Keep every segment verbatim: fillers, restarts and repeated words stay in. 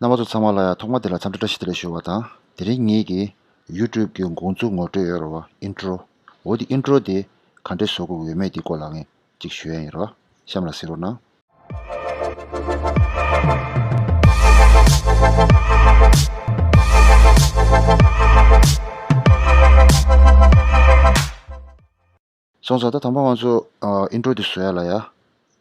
རྣམ་པ་ཚོ་ཚང་མ་ལ་ཡང་ཐོག་མ་དེ་ལ་འཚམས་འདྲི་བཀྲ་ཤིས་བདེ་ལེགས་ཞུ་བ་དང་། དེ་རིང་ངེད་ཀྱི་YouTube་གི་འགོ་འཛུགས་ངོ་སྤྲོད་ཡོད་རེད་བ། ཨིན་ཊྲོ། འོ་དེ་ཨིན་ཊྲོ་དེ་ག་འདྲས་བཟོ་དགོས་ཡོད་མེད་དེ་སྐོར་ལ་ངས་ཅིག་ཞུ་ཡ་ཡིན་རོ། གཤམ་ལ་གཟིགས་རོགས་གནང་། སོང་ཙང་ད་དང་པོ་ང་ཚོ་ཨ་ཨིན་ཊྲོ་དེ་བཟོ་ཡ་ལ་ཡ།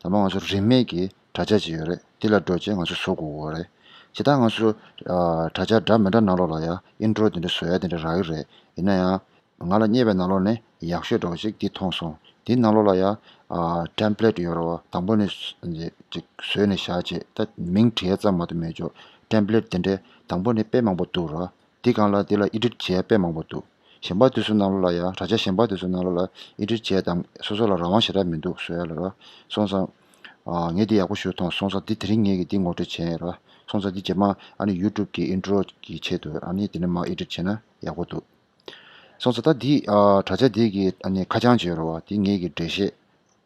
དང་པོ་ང་ཚོ་རིན་མེད་ཀྱི་དྲ་རྒྱ་ཅིག་ཡོད་རེད། དེ་ལ་འགྲོ་བྱས་ང་ཚོ་བཟོ་དགོས་ཀྱི་ཡོད་རེད། ཇི་ལྟར་ང་ཚོ་ཨ་དྲ་རྒྱ་འདྲ་མི་འདྲ་ནང་ལོགས་ལ་ཡ་ཨིན་ཊྲོ་དེ་འདྲ་བཟོ་ཡ་དེ་འདྲ་རག་གི་རེད། ཡིན་ན་ཡང་ང་ལ་རྙེད་པའི་ནང་ལོགས་ནས་ཡག་ཤོས་འདྲ་བོ་ཅིག་དེ་མཐོང་སོང་། དེའི་ནང་ལོགས་ལ་ཡ་ཨ་ཊེམ་པ་ལེཊ་ཡོད་རེད་བ། དང་པོ་ནས་ཅིག་བཟོས་ནས་བཞག་བྱས་ད་མིང་བྲིས་ཡ་ཙམ་མ་གཏོགས་མེད་ཅོག་ཊེམ་པ་ལེཊ་དེ་འདྲའི་དང་པོ་ནས་དཔེ་མང་པོ་འདུག་ར། དེ་སྒང་ལ་དེ་ལ་ཨེ་ཌིཊ་བྱེད་ཡ་དཔེ་མང་པོ་འདུག་གཞན་པ་དེ་ཚོ་ནང་ལོགས་ལ་ཡང་དྲ་རྒྱ་གཞན་པ་དེ་ཚོ་ནང་ལོགས་ལ་ཨེ་ཌིཊ་བྱེད་ཡ་དང་སོ་སོ་ལ་རང་དབང་ཞེ་དྲག་མི་འདུག་བཟོ་ཡ་ལ་ར། སོང་ཙང་ཨ་ངས་དེ་ཡག་པོ་ཞིག་མཐོང་སོང་ཙང་དེ་དེ་རིང་ངས་ཀྱི་དེ་ངོ་སྤྲོད་བྱས་ཡིན་ར། སོང་ཙང་དེ་རྗེས་མ་ཨ་ནི་ཡུ་ཊུབ་ཀྱི་ཨིན་ཊྲོ་གི་ཆེད་དུ་ཨ་ནི་དེ་ནས་མར་ཨེ་ཌིཊ་བྱས་ན་ཡག་པོ་འདུག་སོང་ཙང་ད་དེ་ཨ་དྲ་རྒྱ་དེ་གི་ཨ་ནི་ཁ་བྱང་བྱས་ར་བ། དེ་ངས་ཀྱི་འགྲེལ་བཤད།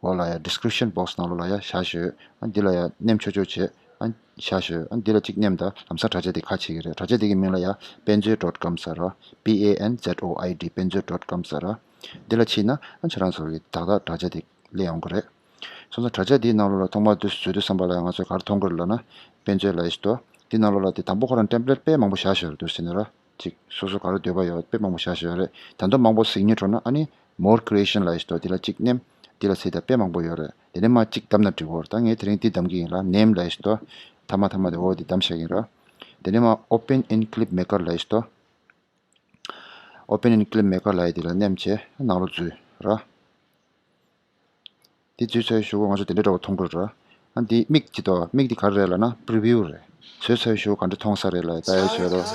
འོག་ལ་ཡ་ཌི་སི་ཀི་རིབ་ཤན་བོག་སི་ནང་ལོགས་ལ་ཡ་བཞག་ཞོག་ཨ་འདི་ལ་ཡ་ནེམ་ཆོག་ཆོག་བྱས། ཨ་བཞག་ཞོག་ཨ་འདི་ལ་གཅིག་ནེམ་ད་ལམ་སང་དྲ་རྒྱ་དེ་ཁ་ཕྱེ་གི་རེད། དྲ་རྒྱ་དེ་གི་མིང་ལ་ཡ་པན་ཛོའི་ཌོཊ་ཀོམ་ཟེར་ར། པི་ཨེ་ཨེན་ཛེཌ་ཨོ་ཨའི་ཌི། པན་ཛོའི་ཌོཊ་ཀོམ་ཟེར་ར། འདི་ལ་ཕྱིན་ན་ཨ་ཁྱེད་རང་ཚོ་གི་ཏག་ཏག་དྲ་རྒྱ་དེ་སླེབས་ཡོང་གི་རེད། སོང་ཙང་དྲ་རྒྱ་དེའི་ནང་ལོགས་ལ་ཐོག་མར་དུས་བཟོ་དུས་ཙམ་པ་ལ་ཡ་ང་ཚོས་ག་རེ་མཐོང་གི་རེད་ལབ་ན། པན་ཛོའི་ལབ་ཡ་ཞིག་འདུག་དེ་ནང་ལོགས་ལ་དེ་དང་པོ་ཁོ་རང་ཊེམ་པ་ལེཊ་དཔེ་མང་པོ་བཞག་ཞོར་དུ་ཟེར་ནས་ར། ཅིག་སོ་སོ་ག་རེ་འདོད་པ་ཡོད་དཔེ་མང་པོ་བཞག་ཞོར་རེད། ད་དུང་མང་པོ་གཟིགས་སྙིང་བྲོ་ན་ཨ་ནི་མོར་ཀི་རི་ཨེ་ཤན་ལབ་ཡ་ཞིག་འདུག་དེ་ལ་གཅིག་ནེམ། དེ་ལ་གཟིགས་དང་དཔེ་མང་པོ་ཡོད་རེད། དེ་ནས་མར་གཅིག་བདམས་ན་འགྲིག་གོ་ད་ངས་དེ་རིང་འདི་བདམས་ཀྱི་ཡིན་ལ། ནེམ་ལབ་ཡ་ཞིག་འདུག་མཐའ་མ་མཐའ་མ་དེ་འོ་དེ་བདམས་བཞག་གི་ཡིན་ར། དེ་ནས་མར་ཨོ་པེན་ཨིན་ཀི་ལིབ་མེ་ཀར་ལབ་ཡ་ཞིག་འདུག་ཨོ་པེན་ཨིན་ཀི་ལིབ་མེ་ཀར་ལབ་ཡ་དེ་ལ་ནེམ་བྱས་ནང་ལོགས་འཛུལ་ར། དེ་འཛུལ་ཚར་བའི་གཞུག་གུ་ང་ཚོ་དེ་འདྲ་འདྲ་བོ་མཐོང་གི་རེད། ཨ་འདི་མིག་ཅིག་དོ། མིག་འདི་ག་རེ་རེད་ལབ་ན་པི་རི་བིའུ་རེད། བཟོས་ཚར་བའི་གཞུག་གུ་ག་འདྲ་མཐོང་ས་རེད་ལབ་ཡ་ལྟ་ཡ་བྱས་རོགས།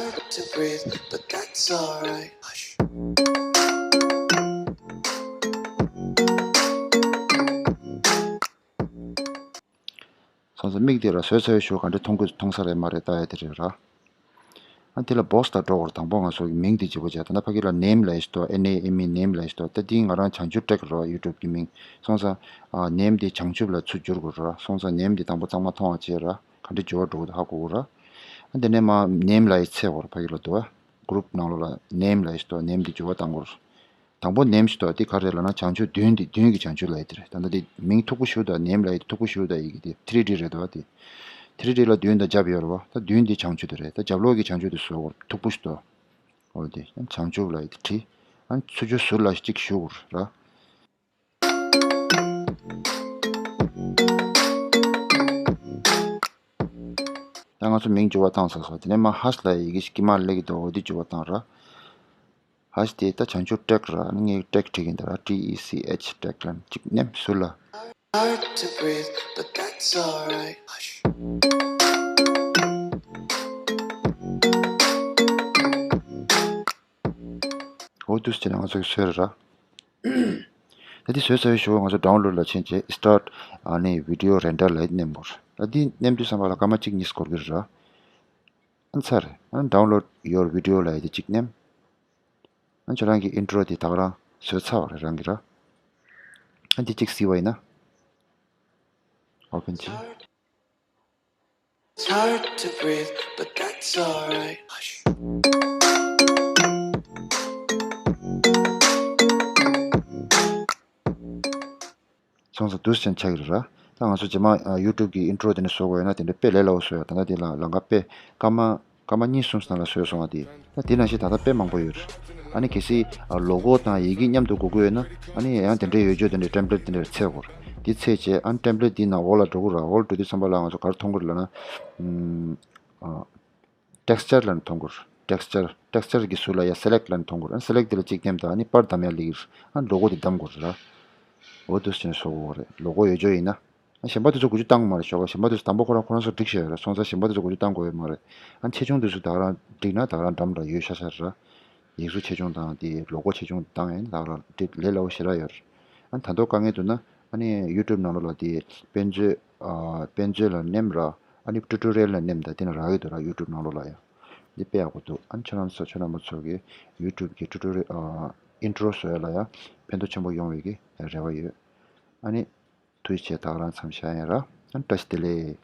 སོང་ཙང་མིག་འདི་ར་བཟོས་ཚར་བའི་གཞུག་གུ་ག་འདྲ་མཐོང་གི་མཐོང་ས་རེད་མ་རེད་ལྟ་ཡ་དེ་རེད་ར། ཨ་དེ་ལ་བོག་སི་དང་འགྲོ་དགོས་རེད། དང་པོ་ང་ཚོ་གི་མིང་འདི་བརྗེ་པོ་བྱས། ད་ལྟ་ཕ་གི་ལ་ནེམ་ལབ་ཡ་ཞིག་འདུག་ཨེན་ཨེ་ཨེམ་ཨི་ནེམ་ལབ་ཡ་ཞིག་འདུག་ད་འདི་ང་རང་བྱང་ཆུབ་ཊེག་རོ་ཡུ་ཊུབ་གི་མིང་། སོང་ཙང་ཨ་ནེམ་འདི་བྱང་ཆུབ་ལ་ཚུར་བསྒྱུར་དགོས་རེད། སོང་ཙང་ནེམ་འདི་དང་པོ་གཙང་མ་མཐོང་བ་བྱས་ར། ག་འདྲ་བསྒྱུར་བ་འགྲོ་གི་འདུག་ཧ་གོ་གི་ར། ཨ་དེ་ནས་མར་ནེམ་ལབ་ཡ་འཚོལ་དགོས་རེད། ཕ་གི་ལ་འདུག་ཨ་གུ་རུབ་ནང་ལོགས་ལ་ནེམ་ལབ་ཡ་ཞིག་འདུག་ནེམ་འདི་བསྒྱུར་བ་བཏང་དགོས་རེད། དང་པོ་ནེམ་ཞིག་འདུག་དེ་ག་རེ་ལབ་ན་བྱང་ཆུབ་མདུན་དེ་མདུན་གྱི་བྱང་ཆུབ་ལབ་ཡ་དེ་རེད། ད་ལྟ་དེ་མིང་མཐུག་པོ་ཞིག་འདུག་ནེམ་ལབ་ཡ་དེ་མཐུག་པོ་ཞིག་འདུག་ཡི་གེ་དེ་ཐི་རི་ཌི་རེད་འདུག་དེ་ཐི་རི་ཌི་ལ་མདུན་དང་རྒྱབ་ཡོད་རེད་བ། ད་མདུན་དེ་བྱང་ཆུབ་དེ་རེད། ད་རྒྱབ་ལོགས་ཀྱི་བྱང་ཆུབ་དེ་བཟོ་དགོས་མཐུག་པོ་ཞིག་འདུག་འོ་དེ་བྱང་ཆུབ་ལབ་ཡ་དེ་བྲིས། ཨ་ཚུར་ཕྱོགས་ཟུར་ལ་གཅིག་གཞུ་དགོས་རེད། ད་ང་ཚོ་མིང་འགྱུར་བ་བཏང་ཚར་སོང་། དེ་ནས་མར་ཧ་ཤི་ལབ་ཡ་ཡི་གེ་ཞིག་དཀྱིལ་མར་སླེབས་ཀྱི་འདུག་འོ་དེ་འགྱུར་བ་བཏང་ར། ཧ་ཤི་དེ་ད་བྱང་ཆུབ་ཊེག་ར། ངས་ཊེག་བྲིས་ཀྱི་འདུག་ར། ཊི་ཨི་སི་ཨེཆ་ཊེག་ལབ་ནས་གཅིག་ནེམ་ཟུར་ལ། Hard to breathe, but that's alright. Hush. འོ་འདུག་སེ་བྱས་ནས་ང་ཚོ་གིས་བཟོས་རེད་ར། ད་འདི་བཟོས་ཚར་བའི་གཞུག་ང་ཚོ་ཌའུན་ལོཌ་ལ་ཕྱིན་བྱས་སི་ཊར་ཊི་ཨ་ནི་བི་ཌི་ཡོ་རེན་ཌར་ལབ་ཡ་འདི་ནེམ་དགོས་རེད། ད་འདི་ནེམ་དུས་ཙམ་པ་ལ་སྐར་མ་གཅིག་གཉིས་འགོར་གྱི་རེད་ར། ཨ་ཚར་རེད། ཨ་download your video ལབ་ཡ་དེ་གཅིག་ནེམ། ཨ་ཁྱོད་རང་གི་ཨིན་ཊྲོ་དེ་ད་ག་རང་བཟོས་ཚར་བ་རེད་རང་གིས་ར། ཨ་འདི་གཅིག་གཟིགས་པ་ཡིན་ན། ཨོ་པེན་བྱེད། It's hard to breathe, but that's alright. Hush. སོང་ཙང་འདུག་སེ་བྱས་ནས་ཆགས་ཀྱི་རེད་ར། ད་ང་ཚོ་རྗེས་མ་ཡུ་ཊུབ་ཀྱི་ཨིན་ཊྲོ་དེ་འདྲ་བཟོ་དགོས་ཡོད་ན་དེ་འདྲ་དཔེ་ལས་སླ་པོ་བཟོ་ཡ། ད་ལྟ་དེ་ལ་ལམ་ཁ་དཔེ་སྐར་མ་སྐར་མ་གཉིས་གསུམ་ནང་ལ་བཟོས་སོང་བ་དེ། ད་དེ་ནང་བཞིན་ད་ལྟ་དཔེ་མང་པོ་ཡོད་རེད། ཨ་ནི་གལ་སྲིད་ལོ་གོ་དང་ཡི་གེ་མཉམ་དུ་དགོས་ཀྱི་ཡོད་ན་ཨ་ནི་ཡང་དེ་འདྲའི་ཡོད་ཆོག་དེ་འདྲའི་ཊེམ་པ་ལེཊ་དེ་འདྲ་འཚོལ་དགོས་རེད། དེ་འཚོལ་བྱས་ཨ་ནི་ཊེམ་པ་ལེཊ་དེའི་ནང་འོག་ལ་འགྲོ་དགོས་རེད། འོག་ལ་འགྲོ་དུས་ཙམ་པ་ལ་ང་ཚོ་ག་རེ་མཐོང་གི་རེད་ལབ་ན། ཨ། ཊེག་སི་ཅར་ལབ་ནས་མཐོང་གི་རེད། ཊེག་སི་ཅར། ཊེག་སི་ཅར་གྱི་ཟུར་ལ་ཡ་སེ་ལེག་ཊི་ལབ་ནས་མཐོང་གི་རེད། ཨ་སེ་ལེག་ཊི་དེ་ལ་གཅིག་ནེམ་དང་ཨ་ནི་པར་བདམས་ཡ་སླེབས་ཀྱི་རེད། ཨ་ལོ་གོ་དེ་བདམས་དགོས་རེད་ར། འོ་འདུག་སེ་བྱས་ནས་བཟོ་དགོས་རེད། ལོ་གོ་ཡོད་ཆོག་ཡིན་ན། ཨ་གཞན་པ་དེ་ཚོ་འགུལ་སྐྱོད་བཏང་དགོས་མ་རེད་ཤོག་ག་གཞན་པ་དེ་ཚོ་དང་པོ་ཁོ་རང་ཁོ་རང་ཚོ་འགྲིག་བཞག་ཡོད་རེད། སོང་ཙང་གཞན་པ་དེ་ཚོ་འགུལ་སྐྱོད་བཏང་དགོས་ཡོད་མ་རེད། ཨ་ཆེ་ཆུང་དེ་ཚོ་ད་ག་རང་འགྲིག་ན་ད་ག་རང་འགྲམ་ལ་ཡོད་ཤག་ཤག་རེད་ར། ཡིག་གཟུགས་ཆེ་ཆུང་དང་དེ་ལོ་གོ་ཆེ་ཆུང་བཏང་ཡིན་ད་ག་རང་འགྲིག་ལས་སླ་པོ་ཞེ་དྲག་ཡོད་རེད། ཨ་ད་དུང་དཀའ་ངལ་འདུག་ན་ཨ་ནི་ཡུ་ཊུབ་ནང་ལོགས་ལ་དེ་དཔེ་མཛོད། ཨ་དཔེ་མཛོད་ལ་ནེམ་ར། ཨ་ནི་ཊུ་ཊོ་རི་ཡལ་ལ་ནེམ་ད་དེ་ན་རག་གི་འདུག་ར། ཡུ་ཊུབ་ནང་ལོགས་ལ་ཡ། འདི་དཔེ་ཡག་པོ་འདུག་ཨ་ནི་ཁྱོད་རང་ཚོ་ཁྱོད་རྣམ་པ་ཚོ་གི་ཡུ་ཊུབ་གི་ཊུ་ཊོ་རི་ཨ་ཨིན་ཊྲོ་བཟོ་ཡ་ལ་ཡ་ཕན་ཐོགས་ཆེན་པོ་ཡོང་བའི་གི་རེ་བ་ཡོད། ཨ་ནི་ཐུགས་རྗེ་ཆེ། ད་ག་རང་མཚམས་བཞག་ཡིན་ར། ཨ་ནི་བཀྲ་ཤིས་བདེ་ལེགས།